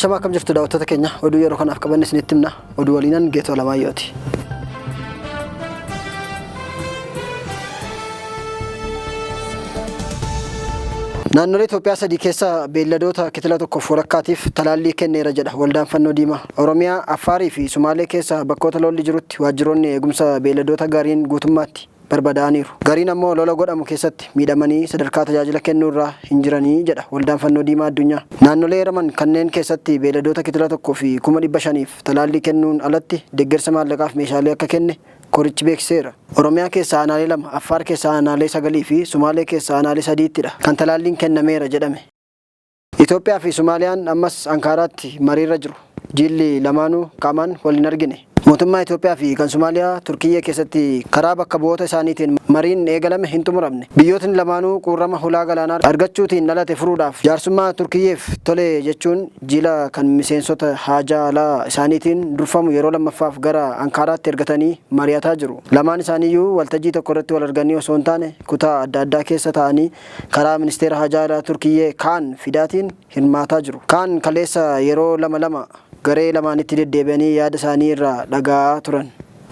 Ashamaa akkam jirtu daawwattoota keenya oduu yeroo kanaaf qabanne isinitti himna oduu waliinan Geetoo Alamaayyooti. Naannolee Itoophiyaa sadii keessa beelladoota kitila tokkoof walakkaatiif talaallii kenneera jedha Waldaan Fannoo Diimaa. Oromiyaa, Affaarii fi Sumaalee keessa bakkoota lolli jirutti waajjiroonni eegumsa beelladoota gariin guutummaatti barbadaa'aniiru. Gariin ammoo lola godhamu keessatti miidhamanii sadarkaa tajaajila kennuurraa hin jiranii jedha Waldaan Fannoo Diimaa Addunyaa. Naannolee eeraman kanneen keessatti beeyladoota kitila 1 fi 500,000f talaallii kennuun alatti deggersa maallaqaaf meeshaalee akka kenne korichi beeksiseera. Oromiyaa keessaa aanaalee 2, Affaar keessaa aanaalee 9 fi Sumaalee keessaa aanaalee 3ttidha kan talaalliin kennameera jedhame. Itoophiyaa fi Sumaaliyaan ammas Ankaaraatti mariirra jiru. Jiilli lamaanuu qaamaan wal hin argine. Mootummaa Itoophiyaa fi kan Sumaaliyaa Turkiyyee keessatti karaa bakka bu'oota isaaniitiin mariin eegalame hin xumuramne. Biyyootni lamaanuu quurrama hulaa galaanaa argachuutiin dhalate furuudhaaf jaarsummaa Turkiyyeef tole jechuun jiila kan miseensota haajaa alaa isaaniitiin durfamu yeroo lammaffaaf gara Ankaaraatti ergatanii mari'ataa jiru. Lamaan isaaniiyyuu waltajjii tokko irratti wal arganii osoo hin taane kutaa adda addaa keessa taa'anii karaa Ministeera Haajaa Alaa Turkiyyee Kaan Fidaatiin hirmaataa jiru. Kaan kaleessa yeroo lama lama garee lamaanitti deddeebi'anii yaada isaanii irraa dhaga'aa turan.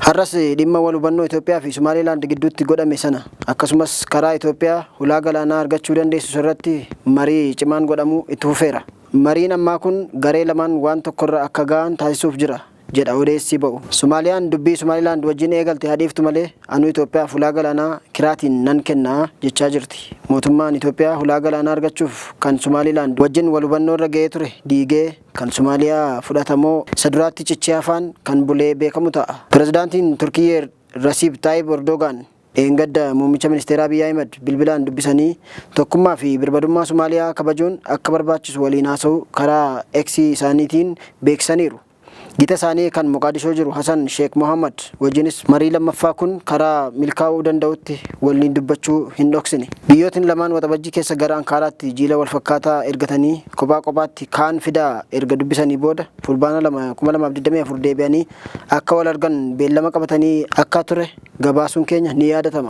Har'as dhimma wal hubannoo Itoophiyaa fi Sumaaleelaand gidduutti godhame sana akkasumas karaa Itoophiyaa hulaa galaanaa argachuu dandeessisu irratti marii cimaan godhamuu itti fufeera. Mariin ammaa kun garee lamaan waan tokkorra akka ga'an taasisuuf jira jedha odeessi ba'u. Sumaaliyaan dubbii Sumaalilaand wajjin eegalte haa dhiiftu malee anuu Itoophiyaaf hulaa galaanaa kiraatiin nan kenna jechaa jirti. Mootummaan Itoophiyaa hulaa galaanaa argachuuf kan Sumaalilaand wajjin wal hubannoo irra ga'ee ture diigee kan Sumaaliyaa fudhatamoo isa duraatti cichee hafaan kan bulee beekamu ta'a. Pirezidaantiin Turkiyyee Rasiib Xaayib Ordoogaan Dheengadda Muummicha Ministeeraa Abiy Ahimad bilbilaan dubbisanii tokkummaa fi birmadummaa Somaaliyaa kabajuun akka barbaachisu waliin haasa'uu karaa X isaaniitiin beeksisaniiru. Gita isaanii kan Moqaadishoo jiru Hasan Sheek Mohaammad wajjinis marii lammaffaa kun karaa milkaa'uu danda'utti waliin dubbachuu hin dhoksine. Biyyootni lamaan Waxabajjii keessa gara Ankaaraatti jiila walfakkaataa ergatanii kophaa kophaatti kaan fidaa erga dubbisanii booda Fulbaana 2, 2024 deebi'anii akka wal argan beellama qabatanii akka ture gabaasuun keenya ni yaadatama.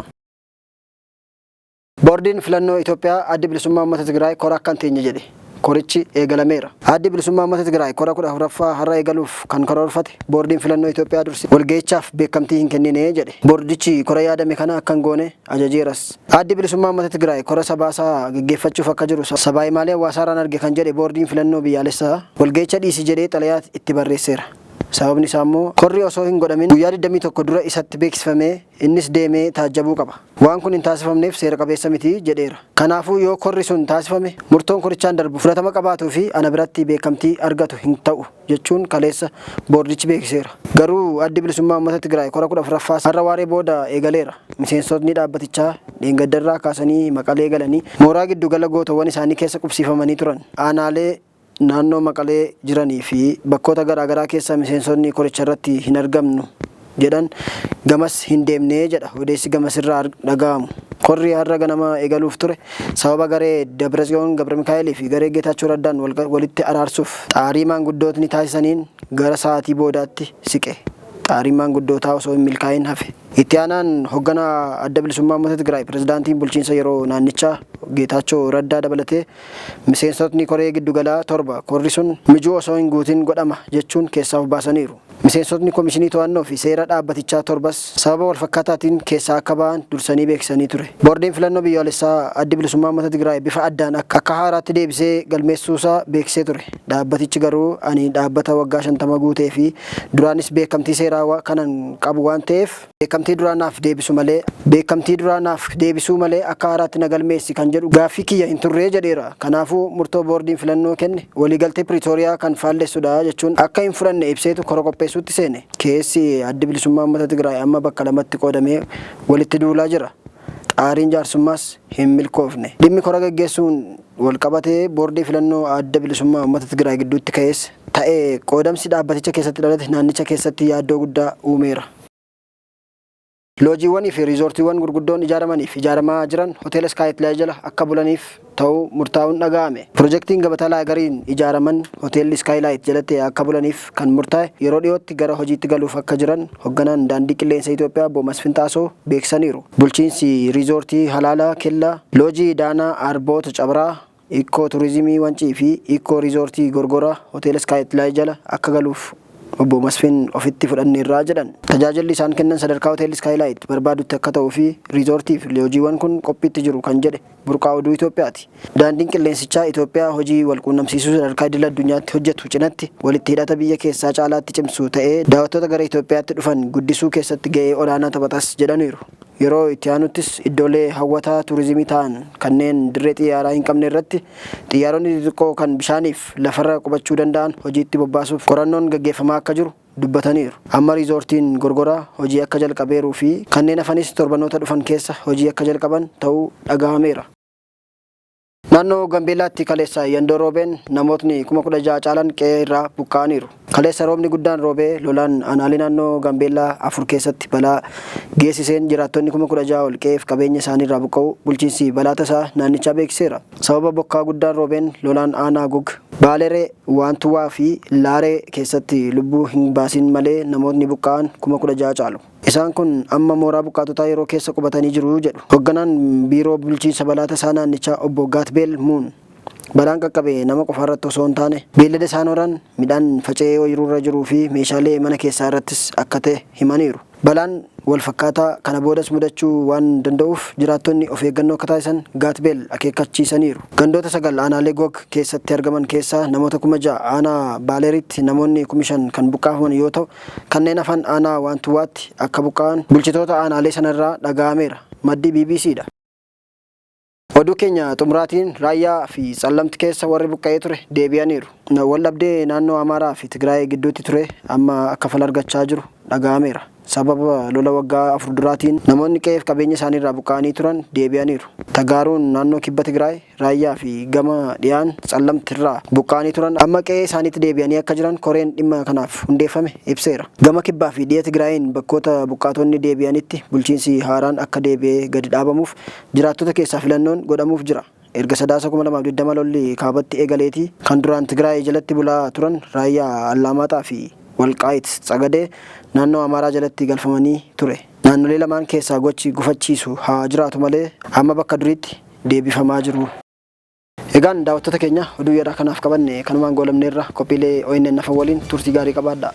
Boordiin Filannoo Itoophiyaa Addi Bilisummaa Uummata Tigraay kora akka hin teenye jedhe. Korichi eegalameera. Addi Bilisummaa Uummata Tigraay kora 14ffaa har'a eegaluuf kan karoorfate Boordiin Filannoo Itoophiyaa durse walga'ichaaf beekamtii hin kennine jedhe. Boordichi kora yaadame kana akka hin goone ajajeeras. Addi Bilisummaa Uummata Tigraay kora sabaasaa geggeeffachuuf akka jiru sabaa-himaalee hawaasaarraan arge kan jedhe Boordiin Filannoo Biyyaalessaa walga'icha dhiisi jedhee xalayaa itti barreesseera. Sababni isaa immoo korri osoo hin godhamin guyyaa 21 dura isatti beeksifamee innis deemee taajjabuu qaba. Waan kun hin taasifamneef seera qabeessa miti jedheera. Kanaafuu yoo korri sun taasifame murtoon korichaan darbu fudhatama qabaatuu fi ana biratti beekamtii argatu hin ta'u jechuun kaleessa boordichi beeksiseera. Garuu Addi Bilisummaa Uummata Tigraay kora 14ffaa har'a waaree booda eegaleera. Miseensotni dhaabbatichaa dheengaddarraa kaasanii Maqalee galanii mooraa giddu gala gootowwan isaanii keessa qubsiifamanii turan. Aanaalee naannoo Maqalee jiranii fi bakkoota garaa garaa keessaa miseensotni koricharratti hin argamnu jedhan gamas hin deemne jedha odeessi gamasirraa dhaga'amu. Korri har'a ganama eegaluuf ture sababa garee Dabratsiyoon Gabramikaa'elii fi garee Geetaachoo Raddaan walitti araarsuuf xaarii maanguddootni taasisaniin gara sa'aatii boodaatti siqe. Xaariin maanguddootaa osoo hin milkaa'in hafe. Itti aanaan hogganaa Adda Bilisummaa Uummata Tigraay Pirezidaantiin Bulchiinsa Yeroo naannichaa Geetaachoo Raddaa dabalatee Miseensotni koree giddugalaa 7 korri sun mijuu osoo hin guutin godhama jechuun keessaa of baasaniiru. Miseensotni komishinii to'annoo fi seera dhaabbatichaa torbas sababa walfakkaataatiin keessaa akka ba'an dursanii beeksisanii ture. Boordiin Filannoo Biyyaalessaa Addi Bilisummaa Uummata Tigraay bifa addaan akka haaraatti deebisee galmeessuusaa beeksisee ture. Dhaabbatichi garuu ani dhaabbata waggaa 50 guutee fi duraanis beekamtii seeraa kanan qabu waan ta'eef, Beekamtii duraa naaf deebisu malee Beekamtii duraa naaf deebisuu malee akka haaraatti na galmeessi kan jedhu gaaffii kiyya hin turre jedheera. Kanaafuu murtoo boordiin filannoo kenne waliigaltee Piriitooriyaa kan faallessudha jechuun akka hin fudhanne ibseetu kora qopheessuutti seene. Keessi Addi Bilisummaa Uummata Tigraay amma bakka lamatti qoodamee walitti duulaa jira. Xaariin jaarsummaas hin milkoofne. Dhimmi kora gaggeessuun walqabatee Boordii Filannoo Adda Bilisummaa Uummata Tigraay gidduutti ka'es ta'e qoodamsi dhaabbaticha keessatti dhalate naannicha keessatti yaaddoo guddaa uumeera. Loojiiwwanii fi riizoortiiwwan gurguddoon ijaaramanii fi ijaaramaa jiran Hoteela Iskaayitlaay jala akka bulaniif ta'uu murtaa'uun dhaga'ame. Pirojektiin Gabataa Laagariin ijaaraman Hoteelli Iskaayilaayit jalatti akka bulaniif kan murtaa'e yeroo dhiyootti gara hojiitti galuuf akka jiran hogganaan Daandii Qilleensa Itoophiyaa Obbo Masfin Xaasoo beeksisaniiru. Bulchiinsi Riizoortii Halaalaa Kellaa, Loojii Daanaa Arboota Cabraa, Ikkoo Turizimii Wancii fi Ikkoo Riizoortii Gorgoraa Hoteela Iskaaylaayit jala akka galuuf Obbo Masfin ofitti fudhanneerraa jedhan. Tajaajilli isaan kennan sadarkaa Hoteelli Iskaaylaayit barbaadutti akka ta'uu fi riizoortii fi loojiiwwan kun qophiitti jiru kan jedhe burqaa oduu Itoophiyaati. Daandiin qilleensichaa Itoophiyaa hojii walquunnamsiisuu sadarkaa idil addunyaatti hojjetu cinatti walitti hidhata biyya keessaa caalaatti cimsu ta'ee daawwattoota gara Itoophiyaatti dhufan guddisuu keessatti ga'ee olaanaa taphatas jedhaniiru. Yeroo itti aanuttis iddoolee hawwataa turizimii ta'an kanneen dirree xiyyaaraa hin qabne irratti xiyyaaronni xixiqqoo kan bishaaniif lafarra qubachuu danda'an hojiitti bobbaasuuf qorannoon gaggeeffamaa akka jiru dubbataniiru. Amma riizoortiin Gorgoraa hojii akka jalqabeeruu fi kanneen hafanis torbanoota dhufan keessa hojii akka jalqaban ta'uu dhagahameera. Naannoo Gambeellaatti kaleessa yandoo roobeen namootni 16,000 caalan qe'ee irraa buqqa'aniiru. Kaleessa roobni guddaan roobee lolaan aanaalee naannoo Gambeellaa afur keessatti balaa geessiseen jiraattonni 16,000 ol qe'eef qabeenya isaanii irraa buqqa'uu bulchiinsi balaa tasaa naannichaa beeksiseera. Sababa bokkaa guddaan roobeen lolaan aanaa Gog, Baaleree, Waantuwaa fi Laaree keessatti lubbuu hin baasin malee namootni buqqa'an 16,000 caalu. Isaan kun amma mooraa buqqaatotaa yeroo keessa qubatanii jiru jedhu. Hogganaan biiroo bulchiinsa balaa tasaa naannichaa obbo Gaatbeel Muun. Balaan qaqqabe nama qofaarratti osoo hin taane beellada isaan horan, midhaan faca'ee ooyiruurra jiruu fi meeshaalee mana keessaa irrattis akka ta'e himaniiru. Balaan wal fakkaataa kana boodas mudachuu waan danda'uuf jiraattonni of eeggannoo akka taasisan Gaatbeel akeekkachiisaniiru. Gandoota sagal aanaalee Gog keessatti argaman keessaa namoota 6,000, aanaa Baaleeritti namoonni 5,000 kan buqqaafaman yoo ta'u, kanneen hafan aanaa Waantuwaatti akka buqqa'an bulchitoota aanaalee sanarraa dhaga'ameera. Maddi BBC dha. Oduu keenya xumuraatiin Raayyaa fi Tsallamti keessa warri buqqa'ee ture deebi'aniiru. Waldhabdee naannoo Amaaraa fi Tigraay gidduutti ture amma akka fala argachaa jiru dhaga'ameera. Sababa lola waggaa afur duraatiin namoonni qe'eef qabeenya isaaniirraa buqqa'anii turan deebi'aniiru. Tagaaruun naannoo kibba Tigraay, Raayyaa fi gama dhiyaan Tsallamt irraa buqqa'anii turan amma qe'ee isaaniitti deebi'anii akka jiran koreen dhimma kanaaf hundeeffame ibseera. Gama kibbaa fi dhiya Tigraayiin bakkoota buqqaatonni deebi'anitti bulchiinsi haaraan akka deebi'ee gadi dhaabamuuf jiraattota keessaa filannoon godhamuuf jira. Erga Sadaasa 2020 lolli kaabatti eegaleetii kan duraan Tigraay jalatti bulaa turan Raayyaa, Allaamaaxaa fi Walqaayit Tsagadee naannoo Amaaraa jalatti galfamanii ture. Naannolee lamaan keessaa gochi gufachiisu haa jiraatu malee amma bakka duriitti deebifamaa jiru. Egaan daawwattoota keenya oduu yeroo kanaaf qabanne kanumaan goolabneerra qophiilee ONN hafan waliin turtii gaarii qabaadhaa.